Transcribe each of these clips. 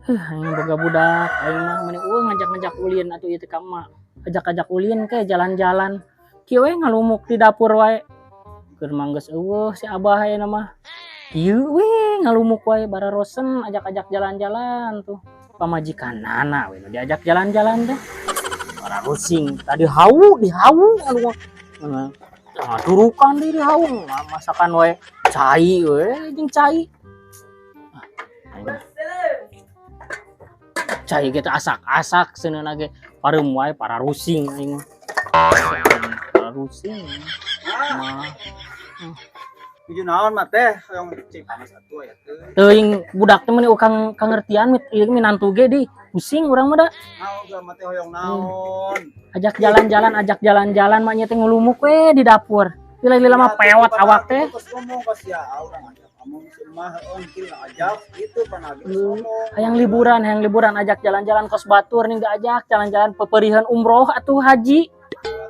Aing boga budak, aing mah meni eueuh ngajak-ngajak ulin atuh ieu teh ka emak. Ajak-ajak ulin ke jalan-jalan. Kieu we ngalumuk di dapur wae. Keur mah geus eueuh si abah ayeuna mah. Kieu we ngalumuk wae bararosen ajak-ajak jalan-jalan tuh. Pamajikanana we nu diajak jalan-jalan teh. Bararusing tadi hawu dihawu ngalumuk. Nah, turukan deui dihawu masakan wae cai we jeung cai. Ah, aing cai gitu asak-asak seuneu ge pareum wae pararusing aing mah. Pararusing mah. Nuju naon mah teh hoyong cai panas atuh aya teh. Teuing budak teh meuni ukang kangertian mit ieu minantu ge di pusing urang mah da. Naon geura mah teh hoyong naon? Ajak jalan-jalan mah nya teh ngulumuk we di dapur. Lila-lila mah pewat awak teh. Terus ngomong ka sia urang ajak ngomong si mah heeh ajak gitu pan agi ngomong. Hayang liburan ajak jalan-jalan kos batur nih diajak jalan-jalan peperihan umroh atuh haji.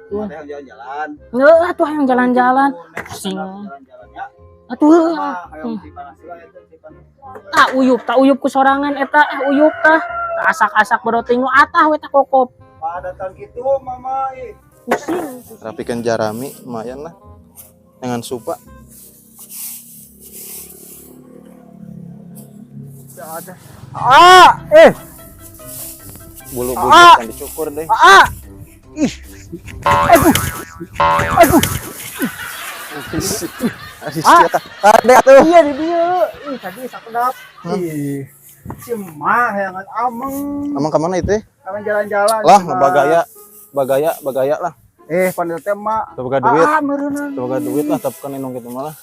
Tuh jalan-jalan. Heuh atuh hayang jalan-jalan. Pusing. Jalan-jalannya. Atuh. Hoyong cai panas lah eta cai panas. Ah uyup, tak uyup ku sorangan eta, ah uyup tah. Asak-asak beroting nu atah we tah kokop. Padatan kitu mama ih. Pusing. Rapikan jarami lumayan lah. Dengan supa. Ah, eh. Bulu-bulu kan dicukur deh. Ah. Ih. Aduh. Aduh. Ah, kade atuh. Iya di dieu. Ih, tadi sakedap. Ih. Si mah hayangan ameng. Emang kemana itu? Ameng jalan-jalan. Lah, bagaya, bagaya, bagaya lah. Eh, panggil teh mak. Teu boga duit. Ah, meureunna. Teu boga duit lah, tapi kan inung kitu malah.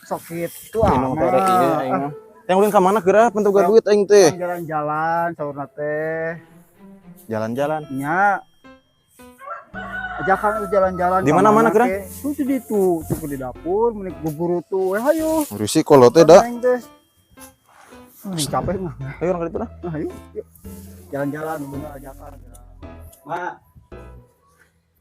Sok kitu Inung ah. teh rek ieu aing mah. Yang ulin ka mana geura pan teu boga duit aing teh. Jalan-jalan saurna teh. Jalan-jalan. Nya. Ajakan tuh jalan-jalan. Di mana-mana geura? Tuh di ditu, tuh di dapur, menik guguru tuh. Eh hayu. Risik kolot teh da. Aing teh. Capek mah. Ayo urang ka ditu lah. Nah, ayo. Yuk. Jalan-jalan bener ajakan. Mak.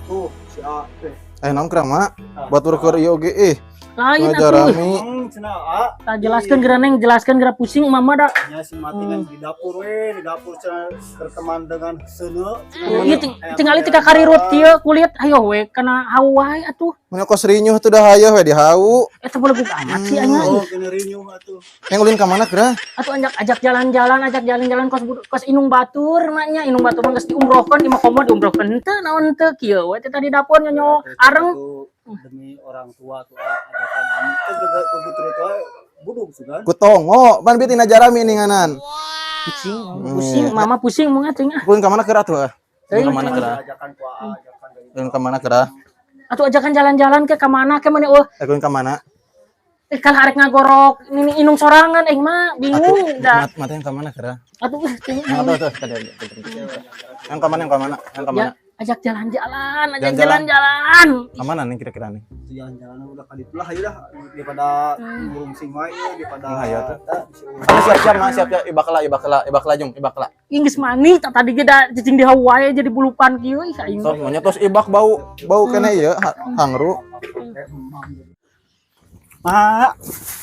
Tuh si A teh. Eh naon geura mak? Batur keur ieu oge ih. Lain atuh. Ngajarami. Cenah A. Tah jelaskeun geura neng, jelaskeun geura pusing mama da. Nya si mati kan di dapur we, di dapur cenah berteman dengan seuneu. Ieu tingali tika karirut kieu kulit ayo we kana hawu wae atuh. Mun kos rinyuh tuh dah hayoh we dihawu. Eta belegug amat sih aing. Oh, kena rinyuh atuh. Yang ulin ka mana geura? Atuh ajak jalan-jalan, ajak jalan-jalan kos kos inung batur maknya inung batur mah geus diumrohkeun di komo diumrohkeun henteu naon henteu kieu we teh tadi dapur nyonyo areng. Demi orang tua tuh ajakan ameng teh gegetur tua budug sugan. Ku tongo, pan bieu tina jarami ninganan. Pusing, pusing, mama pusing mun atuh ah. Ulin ka mana geura atuh? Ulin ka mana geura? Ajakan ku A, ajakan dari Ulin ka mana geura? Atuh ajakan jalan-jalan ke ka mana ke mana eueuh. Eh ulin ka mana? Eh kalah arek ngagorok nini inung sorangan aing mah bingung da. Mata yang ka mana geura? Atuh Yang tuh, tadi. Yang ka mana, yang ka mana? Yang ka mana? Ya, ajak jalan-jalan, ajak Jalan-jalan. jalan-jalan. Ka mana nih kira-kira nih? Jalan-jalan udah kali itulah ayo dah daripada ngurung sing wae daripada Ayo tuh. Anu siap-siap mah, siap-siap ibak lah, ibak lah, ibak lah jung, ibak lah. Ih geus mani tak tadi ge da cicing di hawu wae jadi bulupan kieu ih aing. Sok maunya tos ibak bau bau kene ieu hangru. Mak.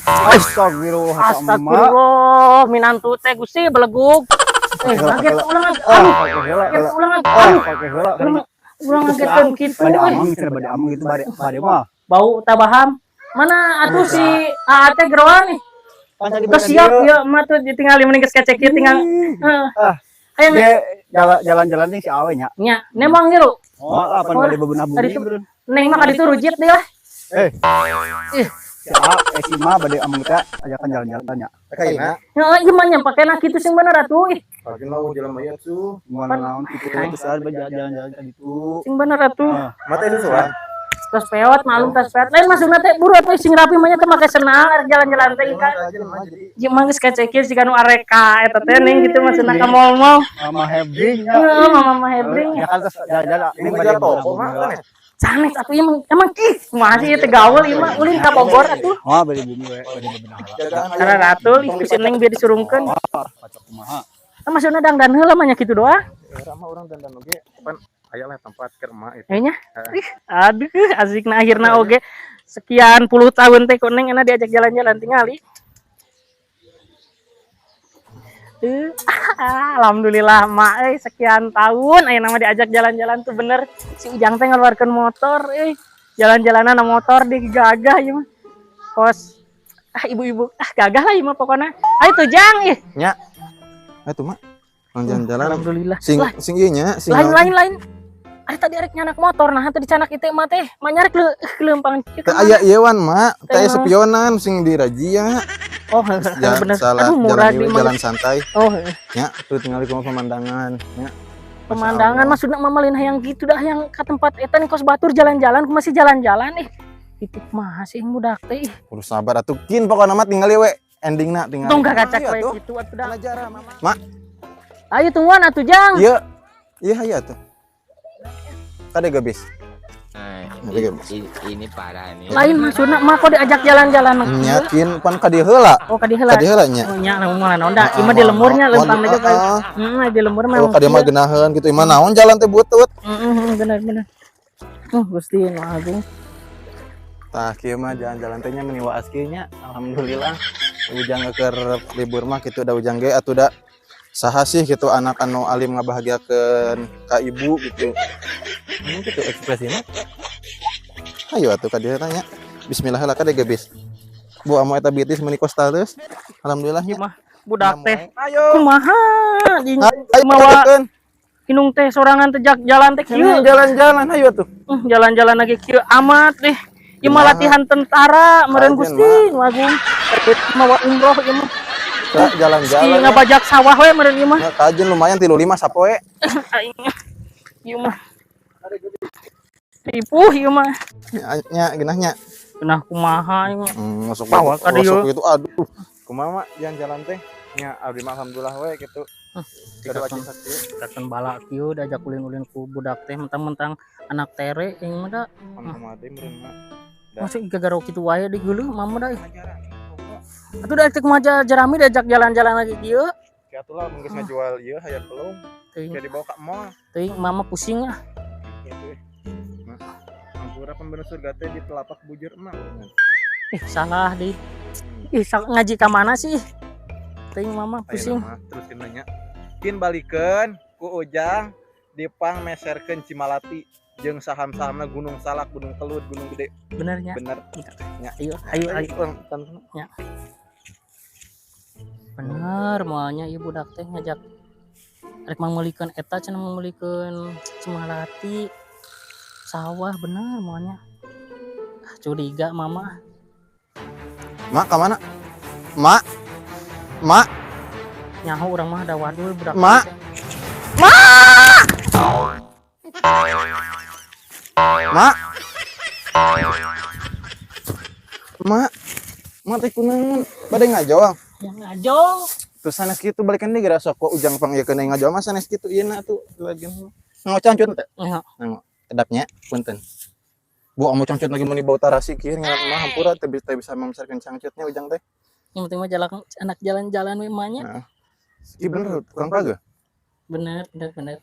Astagfirullah. Astagfirullah, minantu teh Gusti belegug. Eh, kaget ulang aduh. Kaget ulang aduh. Ulang ngagetkeun kitu. Bade ameng cenah bade ameng itu bade bade mah. Bau tabaham. Mana atuh si AA teh geroan nih. Geus siap ya emak tuh ditinggali mending geus kecek ieu tinggal. Heeh. Hayang Jalan-jalan ting si awe nya. Nya, nemang ngiru. Oh, apa bade bebenah Tadi bumi. tuh neng mah kaditu rujit deh lah. Eh. Ih. Si A, eh si Ma bade ameng teh ajakan jalan-jalan nya. Kaina. Heeh, ieu mah nyampe kena kitu sing bener atuh ih. Pakin lau jelema ieu tuh. Moal naon kitu terus ada jalan-jalan ka ditu. Sing bener atuh. Mata susuan. Terus peot malum tos peot. Lain maksudna teh buru atuh sing rapi mah nya teh make senang arek jalan-jalan teh ka. Jeung mah geus kecekir siga nu areka eta teh ning gitu maksudna ka mall-mall. Mama hebring nya. Heeh, mama mah hebring. Ajakan terus jalan-jalan. Ini bade toko mah kan ya? Sanes atuh ieu mah emang ih kumaha sih ieu teh gaul ieu mah ulin ka Bogor atuh. Oh, bade bumi we, bade bebenah. Karena ratul ih ku si Neng bieu disurungkeun. Pacok kumaha. Tah maksudna dangdan heula mah nya kitu doa. Era mah urang dandan oge pan aya lah tempat keur emak itu. Kayaknya. Ih, aduh asikna akhirna oge. Sekian puluh tahun teh ku Neng enak diajak jalan-jalan tingali. Alhamdulillah mak sekian tahun ayeuna mah diajak jalan-jalan tuh bener si Ujang teh ngeluarkeun motor jalan-jalanan na motor di gagah ieu mah. Kos ibu-ibu gagah lah ieu mah pokona. Ayo tuh Jang ih. Nya. Atuh mak. Jalan-jalan. Alhamdulillah. Sing sing ieu nya, sing Lain lain lain. Ari tadi arek nyanak motor nah tadi canak itu mah teh manyarek leumpang. Teu aya ieu wan mak, teu aya spionan sing dirajia. Oh, bener. Salah, aduh, murah jalan, jalan santai. Oh, nya, tuh tinggal di pemandangan, nya. Pemandangan maksudna mama lain hayang gitu dah yang ke tempat eta nih kos batur jalan-jalan, masih jalan-jalan itu mah sih budak teh. Kudu sabar atuh kin pokona mah tinggal we endingna tinggal. Tong kacak we kitu atuh dah. Mak. Ayo tungguan atuh Jang. Iya. Iya hayu atuh. Kade gebis. Nah, ini parah nih. Lain maksudna mah kok diajak jalan-jalan nya kin pan ka dieu heula. Oh, ka dieu heula. Ka dieu heula nya. Oh, nya lamun moal naon da. Ieu mah di lemurnya leumpang aja kan. Heeh, di lemur mah. Oh, ka dieu mah geunaheun kitu. Ieu mah naon jalan teh butut. Heeh, bener bener. Gusti nu agung. Tah kieu mah jalan-jalan teh nya meni waas kieu nya. Alhamdulillah. Ujang keur libur mah kitu da ujang ge atuh da saha sih gitu anak anu alim ngabahagiakeun ka ibu gitu. Ini gitu ekspresinya. Ayo atuh ka dieu tanya. Bismillah lah kade gebis. Bu amo eta bitis meuni kos talus. Alhamdulillah nya mah budak teh. Ayo. Kumaha jeung mawa inung teh sorangan teh jalan teh kieu. Jalan-jalan ayo atuh. Jalan-jalan lagi kieu amat deh. Ieu mah latihan tentara meureun Gusti nu agung. Mawa umroh ieu mah. Jalan-jalan. Ngabajak sawah we meureun ieu mah. Kajen lumayan 35 sapoe. Aing. Ieu mah. Ripuh ieu mah. Nya geunah nya. Geunah kumaha ieu mah. Masuk masuk itu aduh. Kumaha mak jalan-jalan teh? Nya abdi mah alhamdulillah we kitu. Kaken bala kieu diajak ulin-ulin ku budak teh mentang-mentang anak tere ieu mah da. Kumaha deui meureun mah. Masuk gagaro kitu wae di geuleuh mama da. Atuh da teh kumaha jerami diajak jalan-jalan lagi kieu. Kieu atuh lah mun geus ngajual ieu hayang pelung. Teuing dibawa ka mall. Teuing mama pusing ah. Ampura pembener surga teh di telapak bujur emak. Ih salah deh. Ih ngaji ka mana sih? Teuing mama pusing. Terusin nanya. Kin balikeun ku Ujang dipang meserkeun Cimalati jeung saham-sahamna Gunung Salak, Gunung Kelud, Gunung Gede. Bener nya? Bener. Nya. Ayo ayo ayo. Nya. Bener moalnya ieu budak teh ngajak rek mangmeulikeun eta cenah mangmeulikeun Cimalati sawah bener moalnya. Curiga mama. Mak ka mana? Mak. Mak. Nyaho urang mah da wadul budak. Mak. Mak. Mak. Mak. Mak teh kunaon? Bade ngajol. Ya ngajol. Terus sanes kitu balikan deui geura sok Ujang pangyekeun ngajol mah sanes kitu ieu na atuh lagi. Ngocangcut teh. Heeh. Kedapnya punten. Bu amo cangcut lagi meni bau tarasi kieu ngarep mah hampura teu bisa mamsarkeun cangcutnya Ujang teh. Yang penting mah jalan anak jalan-jalan we mah nya. Heeh. Ih bener kurang paga. Bener bener bener.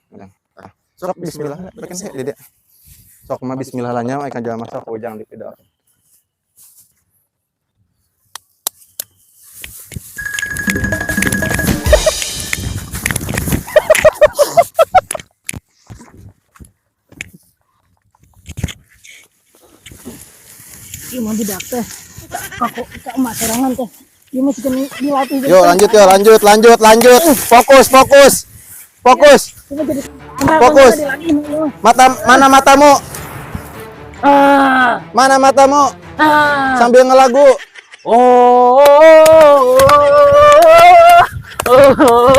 Sok bismillah balikan sih Dede. Sok mah bismillah lah nya ka jalan masuk Ujang di pidol. Ieu mah budak teh. Kok ka emak sorangan teh. Ieu mah siga dilatih. Yo lanjut yo lanjut lanjut lanjut. Fokus fokus. Fokus. Fokus. Mata mana matamu? Mana matamu? Sambil ngelagu. Oh. Oh.